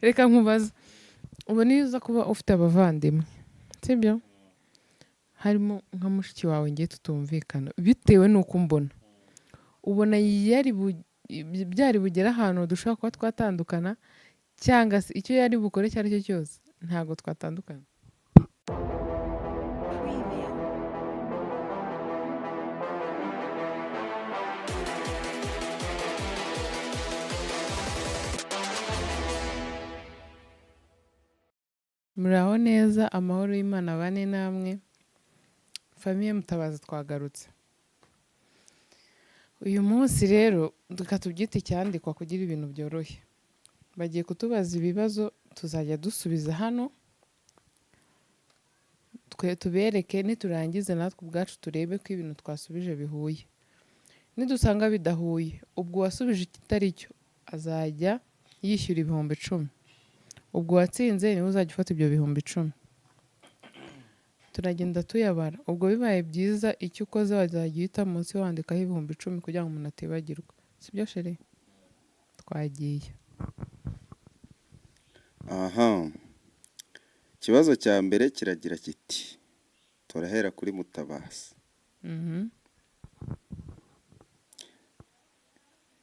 Reka nkubaze, ubu niyo uza kuba ufite abavandimwe, sibyo, harimo nka mushiki wawe ngiye tutumvikana bitewe n'uko umbona, ubona yari byari bugere ahantu dushobora kuba twatandukana, cyangwa se icyo yari bukore icyo ari cyo cyose ntabwo twatandukana? Preview. Muraho neza, amahoro y'Imana abane namwe. Famille Mutabazi twagarutse. Uyu munsi rero reka tubyite icyandikwa kugira ibintu byorohe. Bagiye kutubaza ibibazo tuzajya dusubiza hano, twe tubereke, niturangiza natwe ubwacu turebe ko ibintu twasubije bihuye. Nidusanga bidahuye, ubwo uwasubije ikitari cyo azajya yishyura 10,000. Ubwo uwatsinze niwe uzajya ufata ibyo 10,000. Turagenda tuyabara. Ubwo bibaye byiza icyo ukoze wazajya uhita munsi wandikaho 10,000 kugira ngo umuntu atibagirwa. Sibyo chérie? Twagiye. Aha, ikibazo cya mbere kiragira kiti turahera kuri Mutabazi. Mhm.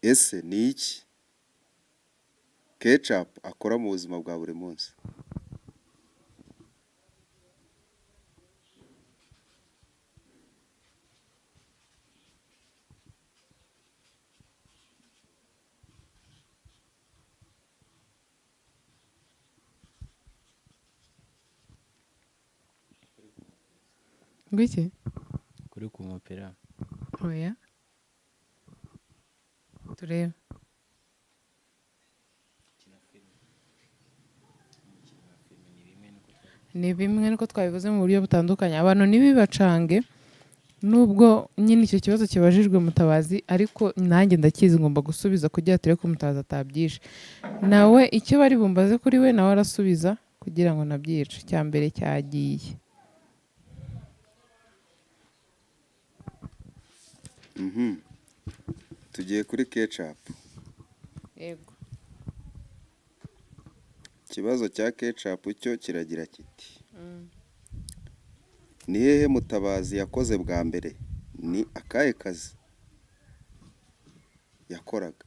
Ese ni iki Kecapu akora mu buzima bwa buri munsi? Ngwiki? Kuri ku mupira. Oya. Turebe. Ni bimwe nuko twabivuze mu buryo butandukanye. Abantu ntibibacange, nubwo nyine icyo kibazo kibajijwe Mutabazi, ariko nanjye ndakizi ngomba gusubiza kugira turebe ko Mutabazi atabyishe. Nawe icyo bari bumbaze kuri we nawe arasubiza kugira ngo nabyice. Icya mbere cyagiye. Mhm. Tugiye kuri Kecapu. Yego. Ikibazo cya Kecapu cyo kiragira kiti ni hehe Mutabazi yakoze bwa mbere? Ni akahe kazi yakoraga?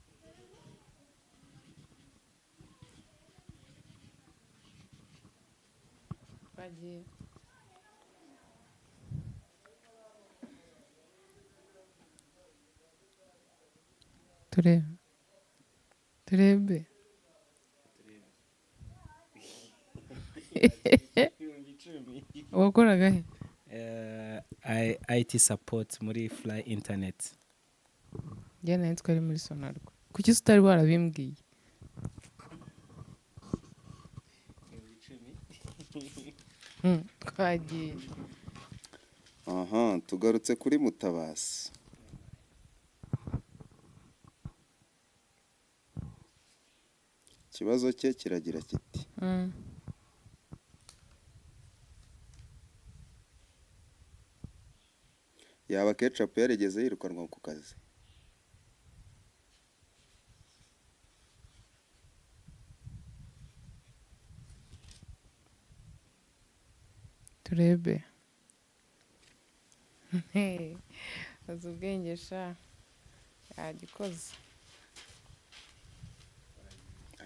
Twagiye. Turebe. Turebe. Wakoraga he? IT support muri Fly Internet. Njye nari nzi ko ari muri Sonarwa. Kuki se utari warabimbwiye? Twagiye. Aha, tugarutse kuri Mutabazi. Ikibazo cye kiragira kiti yaba Kecapu yarigeze yirukanwa ku kazi? Turebe. Hey, azi ubwenge sha. Yagikoze.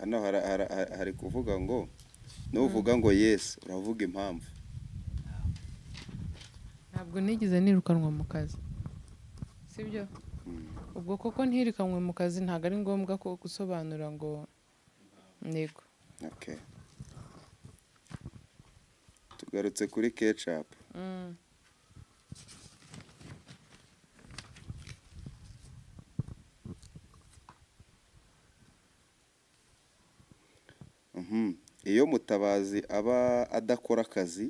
Hano hari kuvuga ngo nuvuga ngo yes uravuga impamvu. Ntabwo nigeze nirukanwa mu kazi. Sibyo? Ubwo koko ntirukanwe mu kazi ntabwo ari ngombwa ko gusobanura ngo ntego. Okay. Tugarutse kuri Kecapu. Mhm. Iyo Mutabazi aba adakora akazi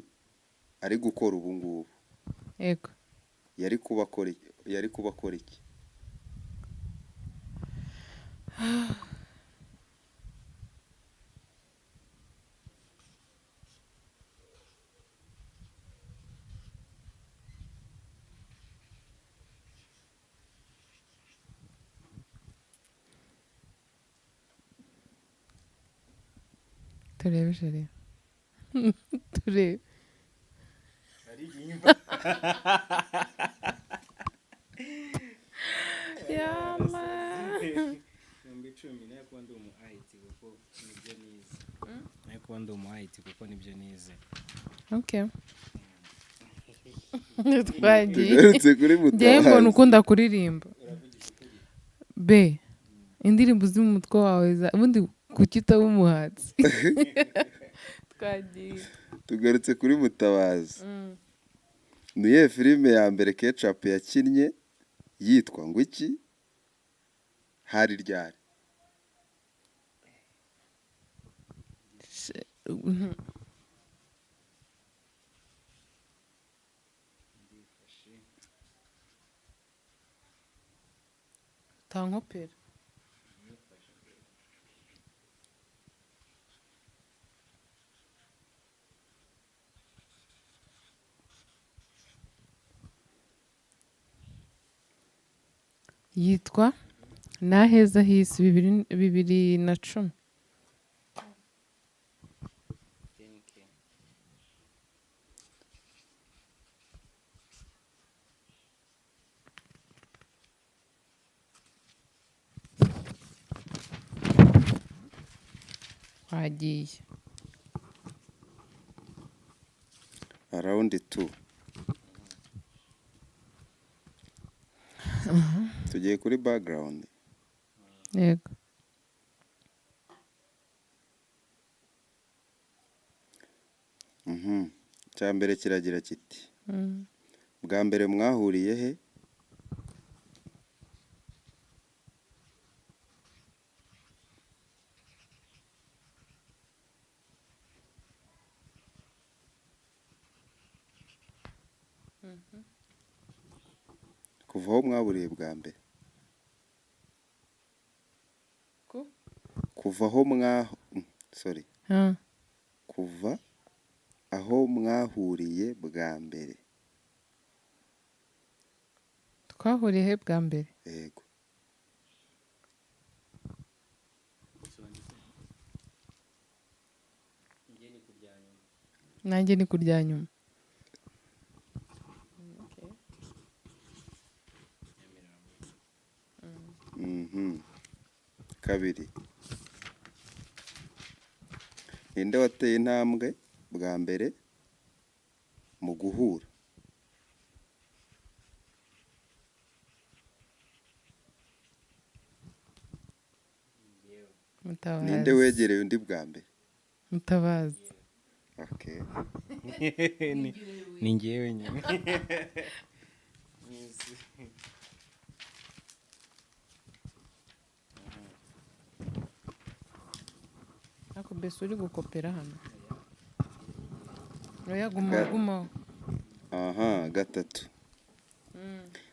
ari gukora ubu ngubu, Yego. yari kuba akora iki? Yari kuba akora iki? Turebe chéri, turebe. Yama. 10,000 nayo kuba ndi umu IT kuko nibyo nize. Nayo kuba ndi umu IT kuko nibyo nize. Okay, twagiye. Tugarutse kuri Njyewe mbona Mutabazi. ukunda kuririmba be indirimbo ziri mu mutwe wawe ubundi kuki utaba umuhanzi? Twagiye. Tugarutse kuri Mutabazi. Ni iyihe filime ya mbere Kecapu yakinnye, yitwa ngo iki, hari ryari? Tankopera. Yitwa Naheza Hisi, 2010. 10K. Wagiye. Round 2, tugiye kuri background. Yego. Icya mbere kiragira kiti: bwa mbere mwahuriye he? Kuva aho mwahuriye bwa mbere. Kuva aho mwa sorry. Ah. Kuva aho mwahuriye bwa mbere. Twahuriye he bwa mbere? Yego. Nanjye ni kurya nyuma. Kabiri, ninde wateye intambwe bwa mbere mu guhura? Mutabazi. Ninde wegereye undi bwa mbere? Mutabazi. Okay. Ni ngewe nyine. Ariko mbese uri gukopera hano? Oya, guma gumaho. Aha, gatatu,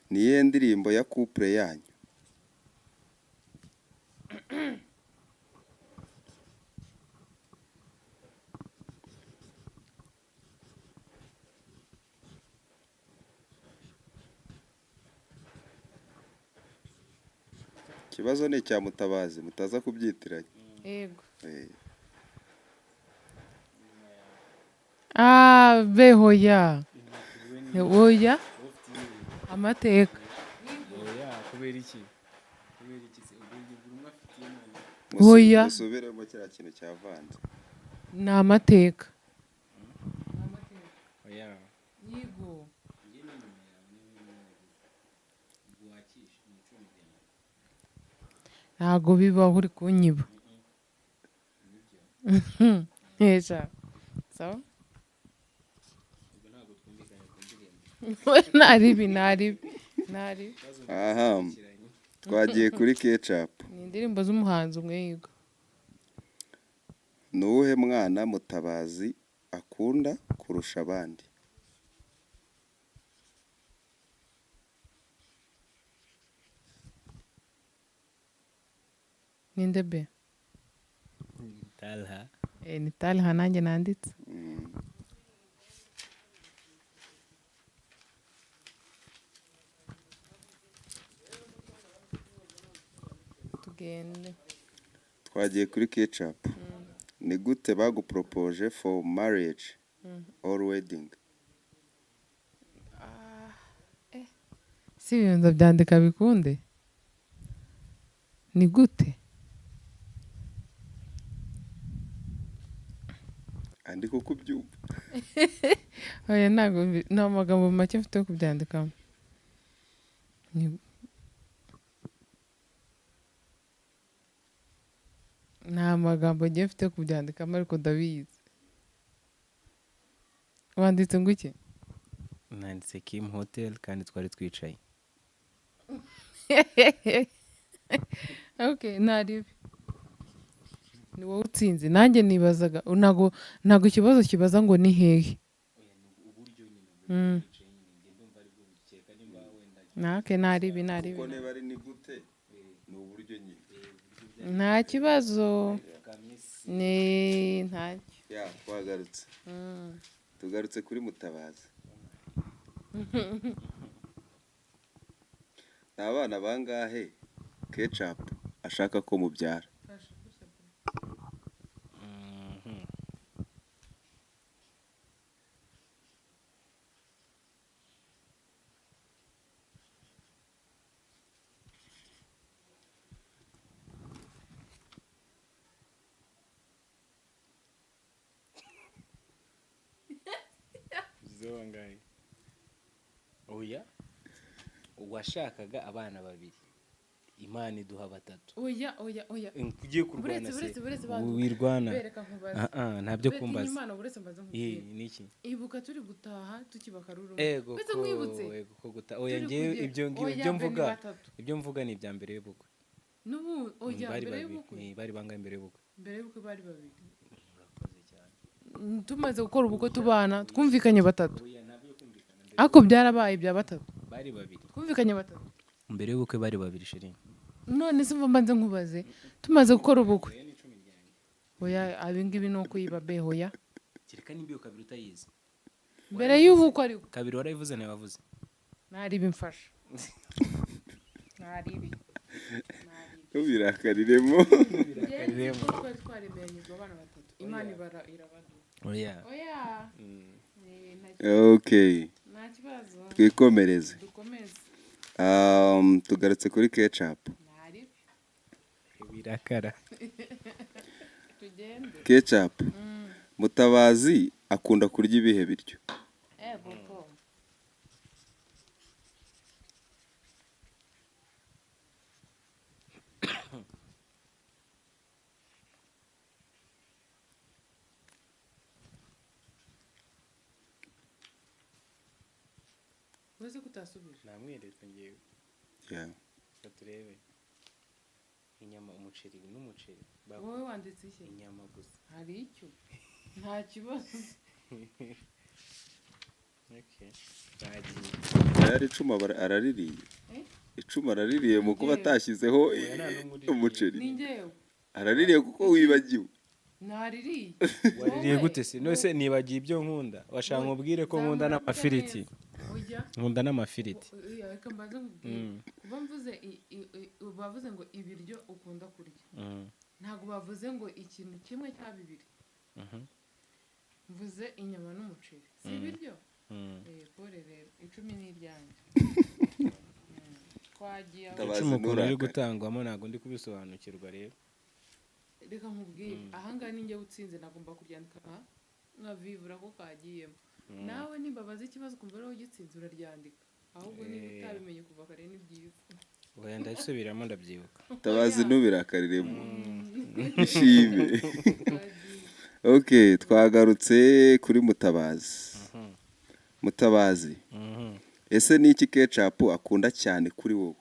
ni iyihe ndirimbo ya couple yanyu? Ikibazo ni icya Mutabazi, mutaza kubyitiranya. Yego. Ah, be, hoya oya, Amateka. Oya, kubera iki? Kubera iki se? Ubwo buri umwe afite iye none. Oya. Musubiremo kiriya kintu cyavanze. Ni Amateka. Oya. Yego. Njye ni inyuma yawe niba ubwo wakishe ni 10 byanjye. Ntabwo bibaho, uri kunyiba. Nkesha sawa. Ubwo ntabwo twumvikanye ku ndirimbo. Ntaribi, ntaribi, ntaribi. Aha, twagiye kuri Kecapu. Ni indirimbo z'umuhanzi umwe, yiga. Ni uwuhe mwana Mutabazi akunda kurusha abandi? Ninde be? Talha. Eh, ni Talha, nanjye nanditse. Tugende. Twagiye kuri Kecapu. Ni gute baguporopoje for marriage or wedding? Si ibintu ndabyandika bikunde? Ni gute? Andika uko ubyumva. Oya, ntabwo nta magambo make mfite yo kubyandikamo. Nta magambo ngiye mfite yo kubyandikamo, ariko ndabizi. Wanditse ngo iki? Nanditse Kim Hotel kandi twari twicaye. Okay, ntaribi. Ni wowe utsinze. Nanjye nibazaga, ntabwo ikibazo kibaza ngo ni hehe. Nake ntaribi, ntaribi. Kuko niba ari ni gute, ni uburyo nyine. Nta kibazo. Ni ntacyo. Ya, twagarutse. Tugarutse kuri Mutabazi. Ni abana bangahe Kecapu ashaka ko mubyara? Bangahe? Oya, washakaga abana babiri, Imana iduha batatu. Oya, oya, oya. Ugiye kurwana Buretse, se? buretse, buretse, banza. Wirwana. Bereka nkubaze. Ah, ah, ntabyo Bereka kumbaza. Imana, buretse mbaze nkubwire. Eh, niki? Ibuka turi gutaha tukibaka ruru. Ego Buretse ko, nkwibutse. ego ko guta. Oya, Turi ngewe kujya- ibyo ngiye, Oya, ibyo be ni mvuga, batatu. ibyo mvuga ni ibya mbere y'ubukwe. N'ubu, oya, Bari mbere babiri. y'ubukwe. Bari bangahe mbere y'ubukwe? Mbere y'ubukwe bari babiri. Murakoze cyane. Tumaze gukora ubukwe tubana, twumvikanye batatu. Oya, ntabyo kumvikana mbere. Ariko byarabaye ibya batatu. Bari babiri. Twumvikanye batatu. Mbere y'ubukwe bari babiri, chérie. None se mva mbanze nkubaze, tumaze gukora ubukwe. Oya, abi ngibi ni ukuyiba be, hoya. Kereka nimba iyo kabiri utayizi. Mbere y'ubukwe ariko. Kabiri warayivuze nawe wavuze. Ntaribi mfasha. Ntaribi. Ntubirakariremo. Njyewe nzi ko twari twaremeranyijwe abana batatu. Imana ibara irabaduha. Oya. Oya. Eh, Okay, nta kibazo. twikomereze. Dukomeze. Tugarutse kuri Kecapu. Ntaribi. Birakara. Tugende. Kecapu, Mutabazi akunda kurya ibihe biryo? Ego ko. Uretse ko utasubije. Namweretse ngewe. Yeah. Reka turebe. Inyama, umuceri n'umuceri. Wowe wanditse iki? Inyama gusa. Hari icyo? Nta kibazo. Okay. Bagiye. Yari icuma araririye. Eh? Icuma araririye mu kuba Njyewe. atashyizeho Oya, nta n'umwe uririye. umuceri. Ni njyewe. Araririye kuko wibagiwe. Naririye. Waririye Wowe. gute se? None se nibagiye ibyo nkunda? Washaka nkubwire ko nkunda Zamura n'amafiriti. neza. Oya. Nkunda n'amafiriti. Oya, reka mbanze nkubwire. Kuba mvuze bavuze ngo ibiryo ukunda kurya. Ntabwo bavuze ngo ikintu kimwe cya bibiri. Mvuze inyama n'umuceri. Si ibiryo? Pole rero, 10 ni iryanjye. Twagiye aho. Mutabazi Icumu ukuntu riri nturakare. gutangwamo ntabwo ndi kubisobanukirwa rero. Reka nkubwire, ahangaha ninjye utsinze nagomba kuryandika nkavivura ko kagiyemo. Nawe nimbabaza ikibazo ukumva ariho ugitsinze uraryandika. Ahubwo niba utabimenye kuva kare ni byiza. Oya, ndasubiramo ndabyibuka. Mutabazi ntubirakariremo. Ishime. Twagiye. Okay, twagarutse kuri Mutabazi. Mutabazi, ese ni iki Kecapu akunda cyane kuri wowe?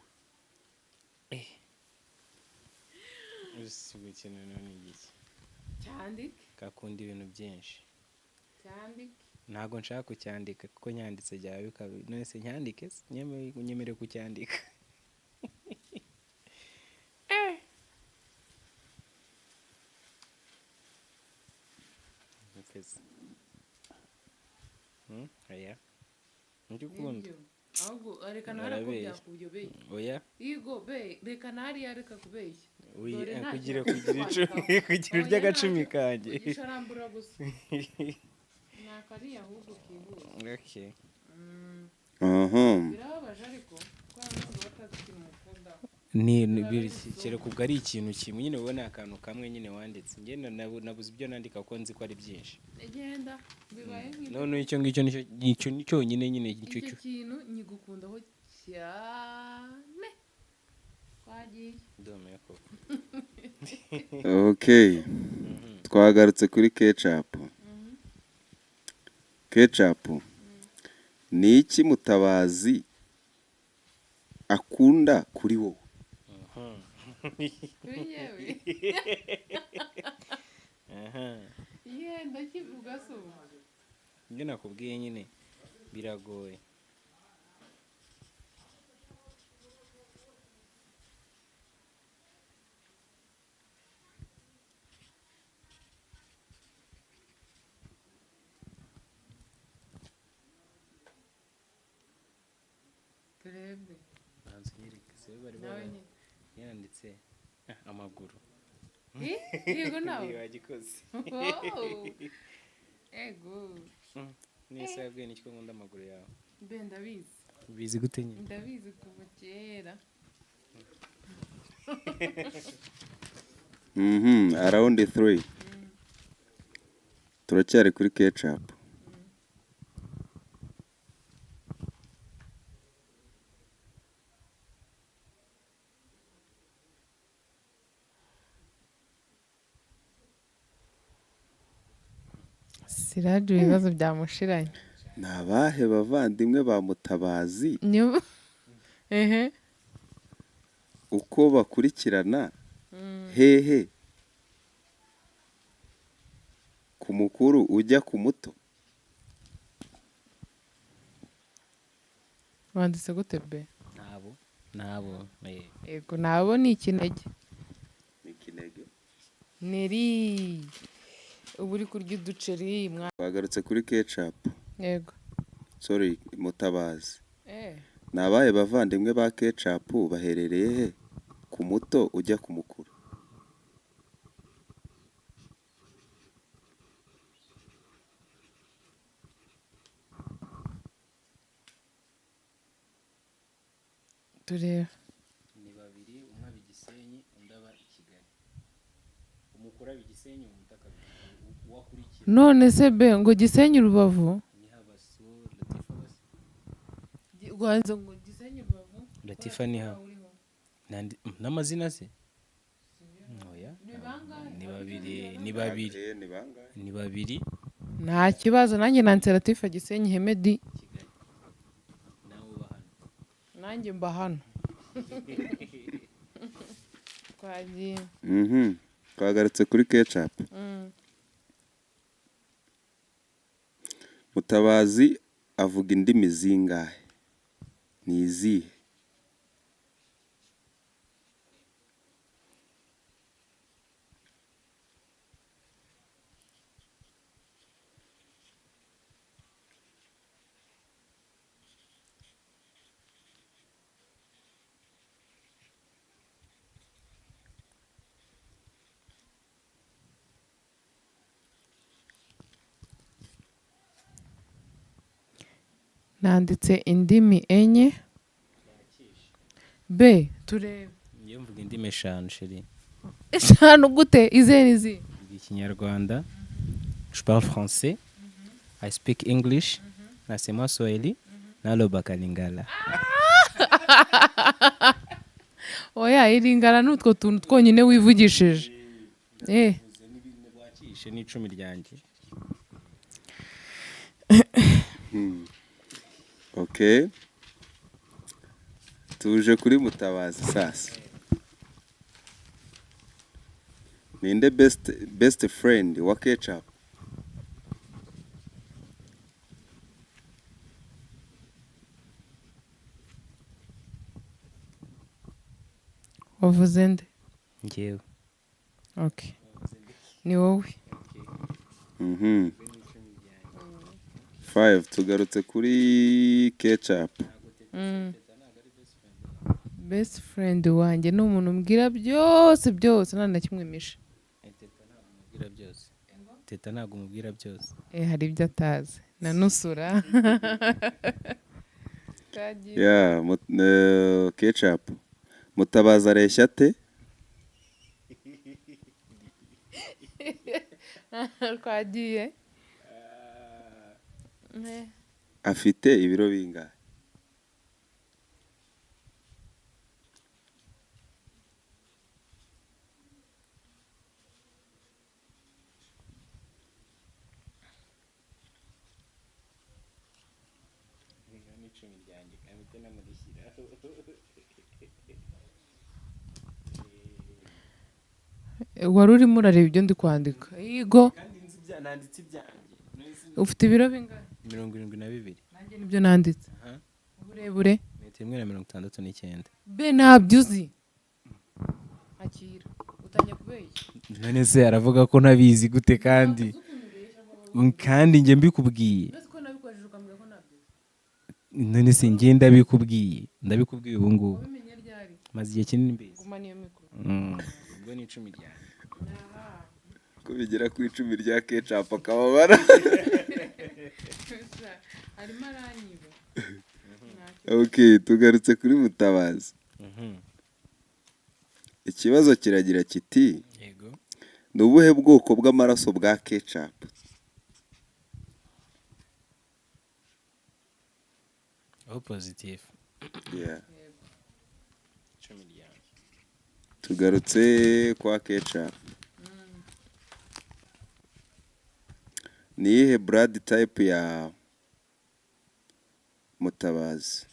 Uzi gukina none igiki? Cyandike. Gakunda ibintu byinshi. Cyandike. Ntabwo nshaka kucyandika kuko nyanditse byaba bikaba. None se nyandike se? Nyemere kucyandika. Mfeze. Oya. Nibyo ukunda. Nibyo. Ahubwo reka nawe ko Barabeshya. byakuyobeye. Oya. Yego be, reka nahariya, reka kubeshya. Uyi, Dore nta kugira kintu kugira icumi kwandikaho. kugira Oya, urya agacumi ntacyo. kanjye. Ugisharambura gusa ni akariya ahubwo kihuse. Okay. Aha. Birababaje ariko ko abantu batazi ikintu mukunda. Kereka ubwo ari ikintu kimwe nyine, ubona akantu kamwe nyine wanditse. Njye nabuze ibyo nandika kuko nzi ko ari byinshi. Igenda bibaye nk'ibyo. Noneho icyo ngicyo nicyo nicyo cyonyine nyine nicyo Icyo cyo kintu nyigukundaho cyane, twagiye. Ndumiwe koko. Okay, twagarutse kuri Kecapu. Kecapu, ni iki Mutabazi akunda kuri wowe? Kuri yewe? Aha. Ye, ndakivuga se ubu? Ibyo nakubwiye nyine biragoye. Turebe. Banza unyereke se bari Nawe bara nyine. yanditse amaguru. Eh, yego nawe. Wagikoze. Wow. Ego. Nese yabwiye n'icyo nkunda amaguru yawe? Mbe ndabizi. Ubizi gute nyine? Ndabizi kuva kera. Around three, turacyari kuri Kecapu. Siraje ibibazo byamushiranye. Ni abahe bavandimwe ba Mutabazi? Nyuma ehe. Uko bakurikirana hehe ku mukuru ujya ku muto? Wanditse gute be? Ntabo. Yego, nabo ni ikinege. Ni ikinege. Neri ubu uri kurya uduceri mwa. Twagarutse kuri Kecapu. Yego. Sorry, Mutabazi. Eh. Ni abahe bavandimwe ba Kecapu, baherereye he ku muto ujya ku mukuru? Turebe. Ni babiri, umwe aba i Gisenyi, undi aba i Kigali. Umukuru aba i Gisenyi, umuto akaba uwo akurikira. None se be, ngo Gisenyi Rubavu? Ni Habasu Latifa basi. Rwanze ngo Gisenyi Rubavu. Latifa ni ha n'amazina se? Oya. Ni bangahe? Ni babiri, ni babiri. Ni bangahe? Ni babiri. Nta kibazo, nanjye nanditse Latifa Gisenyi, Hemedi Kigali, nawe uba hano. Nanjye mba hano, twagiye. Twagarutse kuri Kecapu. Mutabazi avuga indimi zingahe? Ni izihe? Nanditse indimi enye b, turebe. Njye mvuga indimi eshanu, chérie. Eshanu gute? Izihe n'izihe? Mvuga Ikinyarwanda, je parle français, I speak English, nasema Swahili, nalobaka Lingala. Oya, iringana n'utwo tuntu twonyine wivugishije, eh. Wakishe n'icumi ryanjye. Okay, tuje kuri Mutabazi sasa. Ninde best friend wa Kecapu? Wavuze nde? Njyewe. Okay, ni wowe. Five, tugarutse kuri Kecapu. Teta ntabwo ari best friend. Best friend wanjye ni umuntu umbwira byose byose, nta na kimwe misha. Teta ntabwo umubwira byose. Teta ntabwo umubwira byose. Hari ibyo atazi na nusura. Kagiye. Ya Kecapu, Mutabazi areshya ate? Twagiye. Afite ibiro bingahe? Ni icumi ryanjye kandi namurishyiraho. Wari urimo urareba ibyo ndi kwandika. Yego. Kandi nzi ibya nanditse ibyanjye. Ufite ibiro bingahe? 72. Nanjye nibyo nanditse. Aha. Uburebure? Metero imwe na 69. Be ntabyo uzi. Akira. Utangiye kubeshya. None se aravuga ko ntabizi gute kandi? Kandi njye mbikubwiye. Mbese ko nabikoresheje ukambwira ko ntabyo uzi. None se njye ndabikubwiye. Ndabikubwiye ubu ngubu. Wabimenye ryari? Maze igihe kinini mbizi. Gumana iyo mikoro. Ubwo ni icumi ryanjye. Ko bigera ku icumi rya Kecapu akababara. Arimo aranyiba. Okay, tugarutse kuri Mutabazi. Ikibazo kiragira kiti: Yego. ni ubuhe bwoko bw'amaraso bwa Kecapu? O positive. Yeah. Icumi ryanjye. Tugarutse kwa Kecapu. Ni iyihe blood type ya Mutabazi?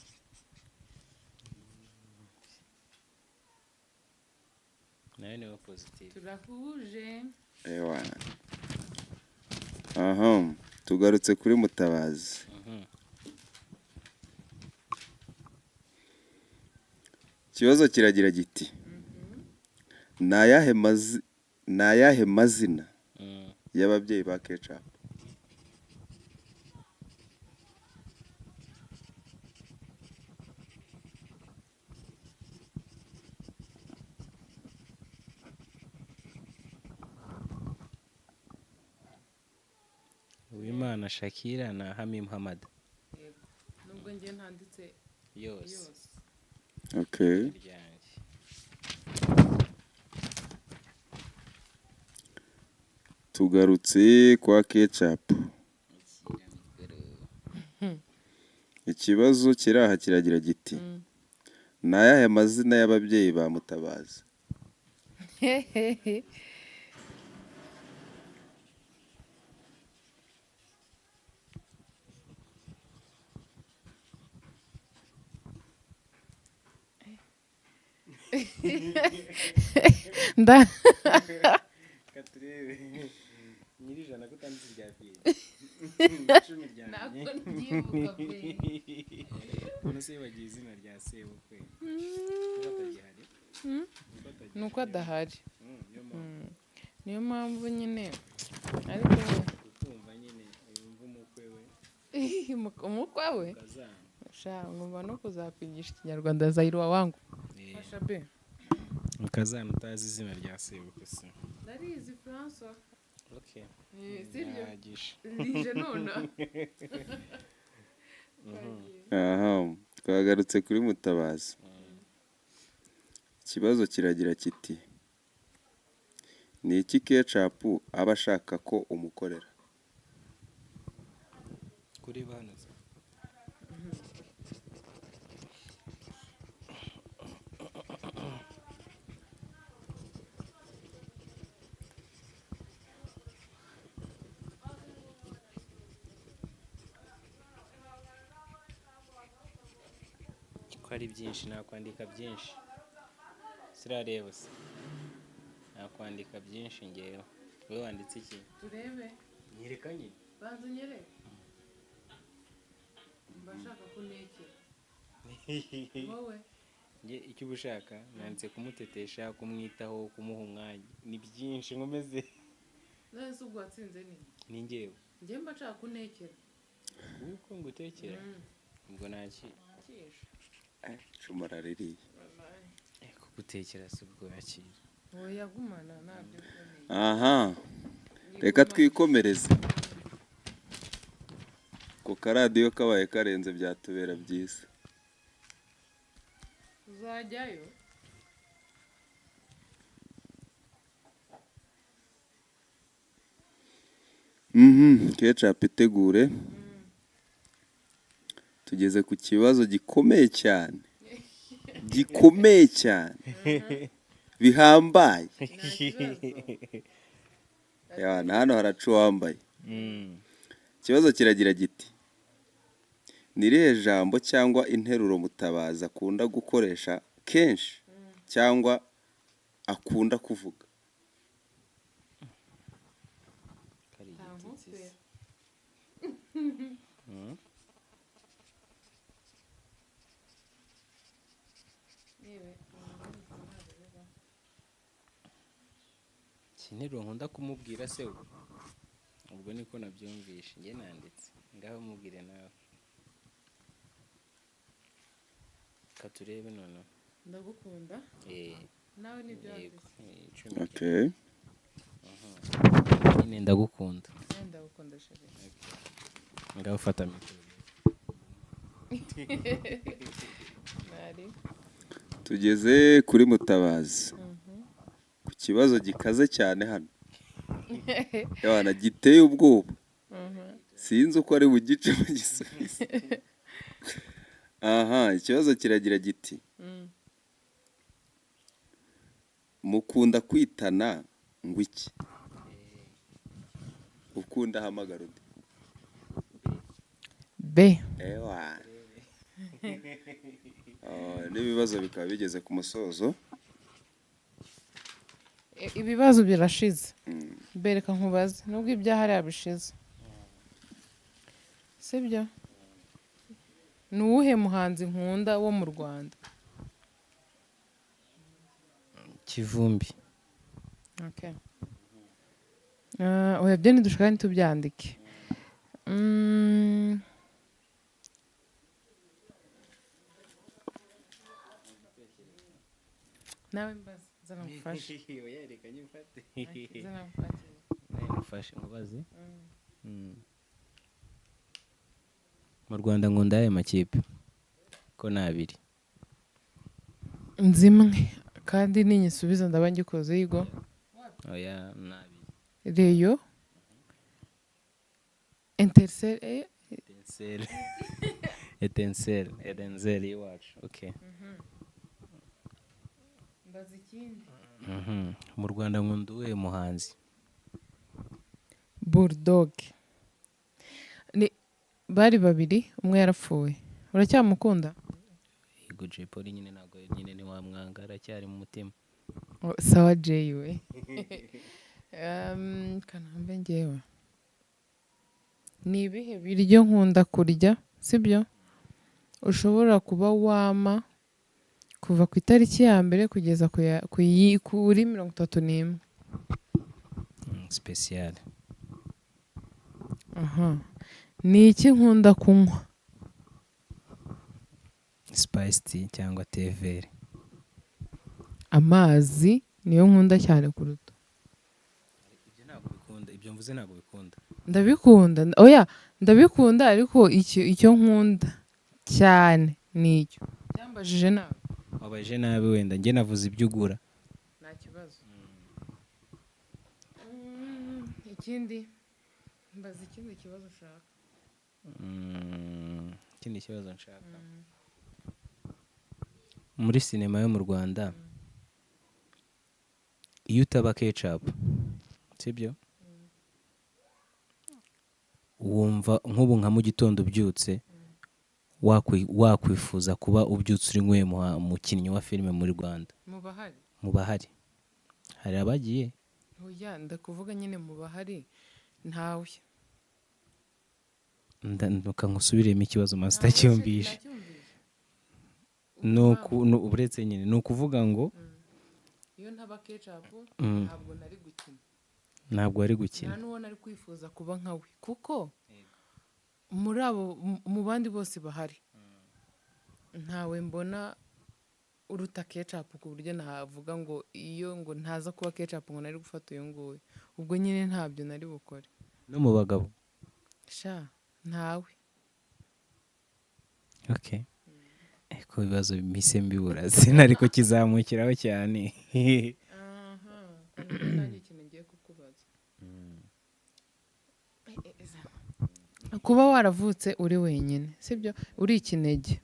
Nayo ni O positive. Turahuje. Ewa. Aha, tugarutse kuri Mutabazi. Ikibazo kiragira giti: ni ayahe mazina y'ababyeyi ba Kecapu? Uwimana Shakira na Hamim Hamad. Yego. Nubwo njye ntanditse Yose. yose. Okay. Ryanjye. Tugarutse kwa Kecapu. Ikibazo kiri aha kiragira giti: ni ayahe mazina y'ababyeyi ba Mutabazi? Nda Katurebe. Nyirijana ko utanditse irya pili. Icumi ryanjye. Ntabwo ndyibuka pe. None se yibagiwe izina rya sebukwe. Kuko atagihari. Kuko atagihari. Nuko adahari. Niyo mpamvu. Niyo mpamvu nyine ariko Ukumva nyine yumva umukwe we umukwe we ukazana. sha ngomba no kuzakwigisha Ikinyarwanda Zairwa wangu. Fasha be. Ukazana utazi izina rya sebukwe se. Ndarizi François. Okay. Sibyo? Birahagije. Rije none. Aha, twagarutse kuri Mutabazi. Ikibazo kiragira kiti: ni iki Kecapu aba ashaka ko umukorera? Kureba hano se. Ko ari byinshi nakwandika byinshi. Sirareba se. Nakwandika byinshi ngewe. Wowe wanditse iki? Turebe. Nyereka nyine. Banza unyereke. Mba nshaka ko untekera. Wowe. Njye icyo uba ushaka nanditse kumutetesha, kumwitaho, kumuha umwanya. Ni byinshi nkomeze. None se ubwo watsinze ni? Ni njyewe. Njye mba nshaka ko untekera. Kuko ngutekera. Ubwo naki Icumu araririye. Kugutekera si ubwo yakira. Oya, gumana ntabyo ukeneye. Aha, reka twikomereze ku karadiyo kabaye karenze, byatubera byiza. Uzajyayo. Kecapu itegure. Tugeze ku kibazo gikomeye cyane, gikomeye cyane bihambaye. Nta kibazo. Ya, na hano haraca uwambaye. Ikibazo kiragira giti: ni irihe jambo cyangwa interuro Mutabazi akunda gukoresha kenshi cyangwa akunda kuvuga? Kari Nta igitutsi nkupe. se. Yewe. Interuro nkunda kumubwira se we? Ubwo niko nabyumvishe, njye nanditse ngaho mubwire nawe katurebe noneho. Ndagukunda. Nawe nibyo Yego. wanditse? 10. Okay. Nyine ndagukunda. Nawe ndagukunda, chéri. Ngaho fata mikoro. Nari Tugeze kuri Mutabazi, ku kibazo gikaze cyane hano. Yana giteye ubwoba, sinzi uko ari bugice bagisubize. Aha, ikibazo kiragira giti: mukunda kwitana ngo iki? Ukunda ahamagara undi. B. Ewa. N'ibibazo bikaba bigeze ku musozo. Ibibazo birashize. Bereka nkubaze, nubwo ibyaha bishize, sibyo? Ni uwuhe muhanzi nkunda wo mu Rwanda? Kivumbi. Okay. Oya, byo ntidushaka, ntitubyandike. Nawe mbaza, zana ngufashe. Oya, reka nyifate. Zana ngufashe. Nawe ngufashe nkubaze. Mu Rwanda nkunda aya makipe ko ni abiri. Nzi imwe kandi ninyisubiza ndaba ngikoze yigo. Oya, ni abiri. Rayon, Etincelles. Etincelles, Etincelles, Etincelles y'iwacu, okay. Mbaza ikindi. Mu Rwanda nkunda uwuhe muhanzi? Bulldog. Ni bari babiri, umwe yarapfuye, uracyamukunda? Yego, Jay Polly nyine, ntabwo nyine ntiwamwanga, aracyari mu mutima. Oh, sawa Jay we. Kanambe ngewe, ni ibihe biryo nkunda kurya, sibyo, ushobora kuba wama kuva ku itariki ya mbere kugeza kuri 31? Spécial. Aha, ni iki nkunda kunywa? Spice tea cyangwa thé vert. Amazi niyo nkunda cyane kuruta. Ibyo ntabwo bikunda, ibyo mvuze ntabwo bikunda. Ndabikunda, oya, ndabikunda, ariko icyo nkunda cyane ni icyo byambajije nawe. Wabaje nabi wenda, njye navuze ibyo ugura. Nta kibazo. Ikindi, mbaza ikindi kibazo ushaka. Ikindi kibazo nshaka, muri sinema yo mu Rwanda, iyo utaba Kecapu, sibyo, wumva nk'ubu nka mu gitondo ubyutse wakwifuza kuba ubyutse uri nk'uyu mukinnyi wa filime muri Rwanda? Mu bahari? Mu bahari hari abagiye. Oya, ndakuvuga nyine mu bahari ntawe. Nduka nkusubiremo ikibazo maze utacyumvishe. Uretse nyine ni ukuvuga ngo Iyo ntaba Kecapu, ntabwo nari gukina. Ntabwo wari gukina. Nta n'uwo nari kwifuza kuba nkawe, kuko muri abo mu bandi bose bahari. Ntawe mbona uruta Kecapu ku buryo navuga ngo iyo ngo ntaza kuba Kecapu ngo nari gufata uyu nguyu. Ubwo nyine ntabyo nari bukore. No mu bagabo? Sha, ntawe. Okay, ko ibibazo mpise mbibura, sinari kukizamukiraho cyane. Aha, nanjye ikintu ngiye kukubaza: kuba waravutse uri wenyine, sibyo, uri ikinege,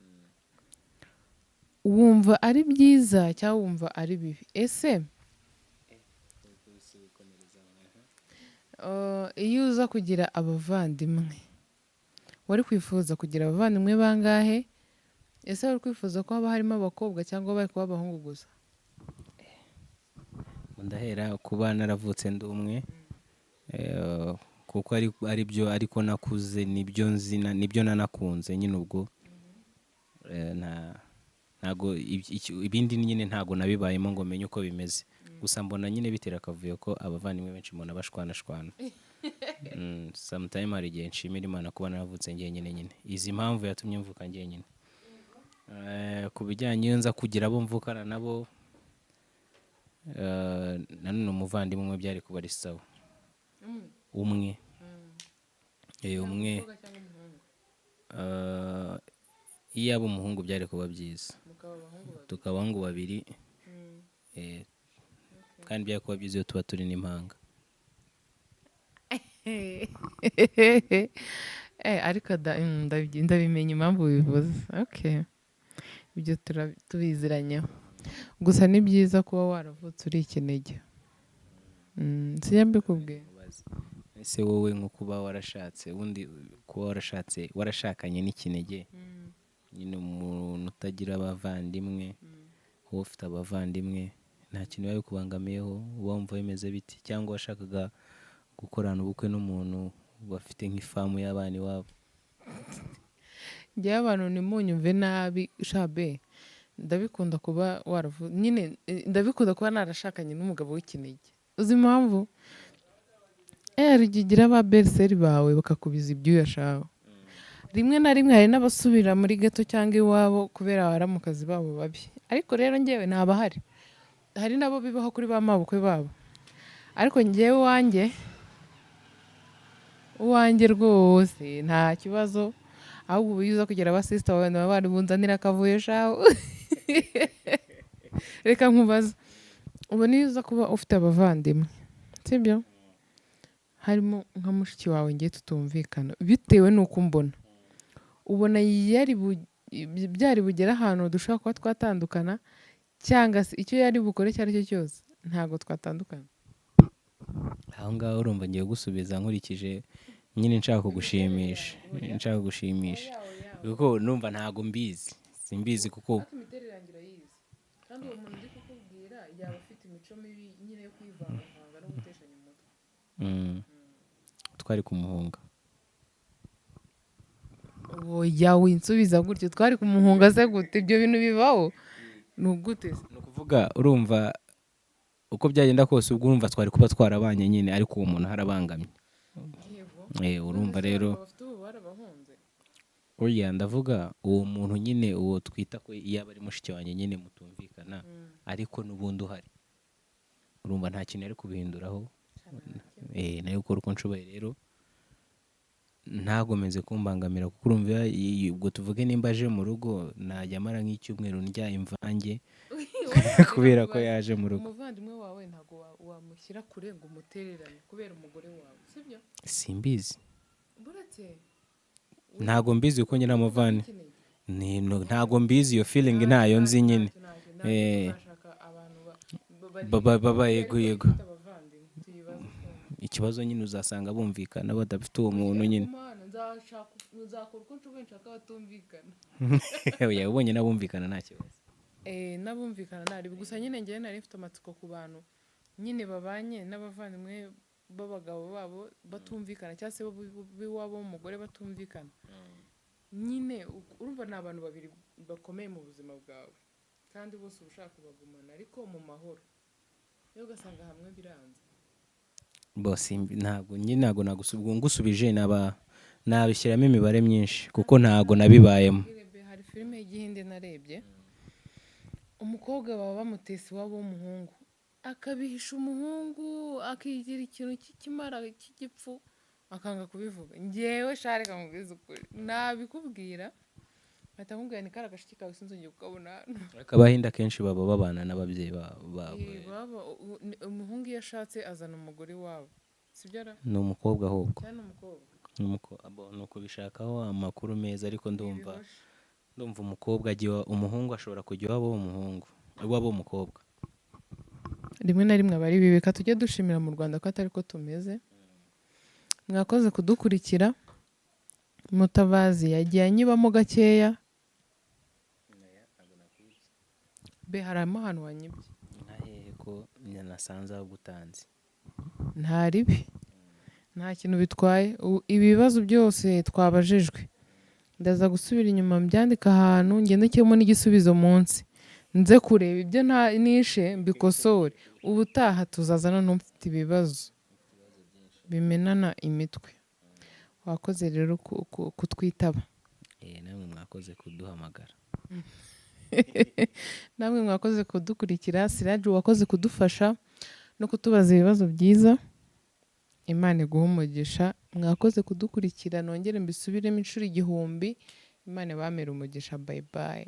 wumva ari byiza cyangwa wumva ari bibi? Ese iyo uza kugira abavandimwe, wari kwifuza kugira abavandimwe bangahe? Ese wari kwifuza ko haba harimo abakobwa cyangwa bari kuba abahungu gusa? Ndahera kuba naravutse ndi umwe, kuko ari byo, ariko nakuze nibyo nzi, nibyo nanakunze nyine. Ubwo ntago ibindi nyine ntago nabibayemo ngo menye uko bimeze. Gusa mbona nyine bitera akavuyo ko abavandimwe benshi mbona bashwanashwana. Sometime hari igihe nshimira Imana kuba naravutse njyenyine nyine, izi mpamvu yatumye mvuka njyenyine. Ku bijyanye iyo nza kugira abo mvukana nabo, nanone umuvandimwe umwe byari kuba ari sawa. Umwe. Umwe. Iyo aba umuhungu byari kuba byiza, tukaba abahungu babiri, kandi byari kuba byiza iyo tuba turi n'impanga. Ariko ndabimenya impamvu bivuze. Okay, ibyo tubiziranyeho. Gusa ni byiza kuba waravutse uri ikinege. Sijya mbikubwiye? Mubaze. Ese wowe nko kuba warashatse, ubundi kuba warashatse, warashakanye n'ikinege nyine, umuntu utagira abavandimwe, wowe ufite abavandimwe, nta kintu biba bikubangamiyeho? Uba wumva bimeze biti? Cyangwa washakaga gukorana ubukwe n'umuntu bafite nk'ifamu y'abana iwabo? Njyewe, abantu ntimunyumve nabi, shabe, ndabikunda kuba waravu nyine, ndabikunda kuba narashakanye n'umugabo w'ikinege. Uzi impamvu? Hari igihe ugira ba belle-sœur bawe bakakubiza ibyuya shawe. Rimwe na rimwe hari n'abasubira muri ghetto cyangwa iwabo kubera abaramukazi babo babi. Ariko rero njyewe ntabahari. Hari nabo bibaho kuri ba mabukwe babo, ariko njyewe uwanjye rwose nta kibazo. Ahubwo ubu iyo uza kugira abasisita bawe baba bari bunzanira akavuyo shawe. Reka nkubaze: ubu niyo uza kuba ufite abavandimwe, sibyo, harimo nka mushiki wawe ngiye tutumvikana, bitewe n'uko umbona, ubona yari byari bugere ahantu dushobora kuba twatandukana, cyangwa se icyo yari bukore icyo ari cyo cyose ntabwo twatandukana? Aho ngaho urumva ngiye gusubiza nkurikije nyine nshaka kugushimisha, nshaka kugushimisha, kuko numva ntago mbizi, simbizi kuko Ariko imiterere yanjye urayizi, kandi uwo muntu ndi kukubwira yaba afite imico mibi nyine yo kwivangavanga no guteshanya umutwe. Twari kumuhunga. Oya, winsubiza gutyo. Twari kumuhunga se gute? Ibyo bintu bibaho? Ni ugute se? Ni ukuvuga, urumva uko byagenda kose, ubwo urumva twari kuba twarabanye nyine, ariko uwo muntu harabangamye. Urumva rero Bafite ubu barabahunze? Oya, ndavuga uwo muntu nyine, uwo twita ko yaba ari mushiki wanjye nyine mutumvikana, ariko n'ubundi uhari, urumva nta kintu yari kubihinduraho. Nayo gukora uko nshoboye rero ntagomeze kumbangamira, kuko urumva ubwo tuvuge nimba aje mu rugo, najya amara nk'icyumweru ndya imvange kubera ko yaje mu rugo. Umuvandimwe wawe ntabwo wamushyira kure ngo umutererane kubera umugore wawe, sibyo? Simbizi. Buretse. Ntago mbizi kuko nyine amuvane ntago mbizi, iyo feeling ntayo nzi nyine. Abantu Baba yego yego. Bafite abavandimwe tuyibaze. Ikibazo nyine uzasanga bumvikana badafite uwo muntu nyine. Mana, nzakora uko nshoboye nshaka abatumvikana. Oya, ubonye n'abumvikana nta kibazo. N'abumvikana ntari gusa nyine njyewe nari mfite amatsiko ku bantu nyine babanye n'abavandimwe b'abagabo babo batumvikana, cyangwa se b'iwabo w'umugore batumvikana nyine. Urumva ni abantu babiri bakomeye mu buzima bwawe, kandi bose uba ushaka kubagumana ariko mu mahoro, rero ugasanga hamwe biranze. Bose ntabwo nyine, ntabwo ngusubije naba nabishyiramo imibare myinshi kuko ntabwo nabibayemo. Hari Filime y'Igihinde narebye, umukobwa baba bamutese iwabo w'umuhungu, akabihisha umuhungu, akigira ikintu cy'ikimara cy'igipfu, akanga kubivuga. Ngewe sha, reka nkubwize ukuri, nabikubwira mpita nkubwira ni kariya gashiki kawe, sinzongeye kukabona hano. Ariko Abahinde akenshi baba babana n'ababyeyi babo. Umuhungu iyo ashatse azana umugore iwabo, sibyo ra? Ni umukobwa ahubwo. Cyane umukobwa. Ni ukubishakaho amakuru meza, ariko ndumva Ibihosha. Ndumva umukobwa ajya umuhungu ashobora kujya iwabo w'umuhungu, iwabo w'umukobwa. Rimwe na rimwe aba ari bibi. Reka tujye dushimira mu Rwanda ko atari ko tumeze. Mwakoze kudukurikira. Mutabazi yagiye anyibamo gakeya be, harimo ahantu wanyibye. Nka hehe ko nasanze aho gutanze? Nta ribi, nta kintu bitwaye. Ibibazo byose twabajijwe ndaza gusubira inyuma mbyandika ahantu, ngendekemo n'igisubizo munsi, nze kureba ibyo nta nishe mbikosore. Ubutaha tuzazana n'ufite ibibazo bimenana imitwe. Wakoze rero kutwitaba. Namwe mwakoze kuduhamagara. Namwe mwakoze kudukurikira. Siraji, wakoze kudufasha no kutubaza ibibazo byiza, Imana iguhe umugisha. Mwakoze kudukurikira, nongere mbisubiremo inshuro 1000. Imana ibamere umugisha. Bye bye.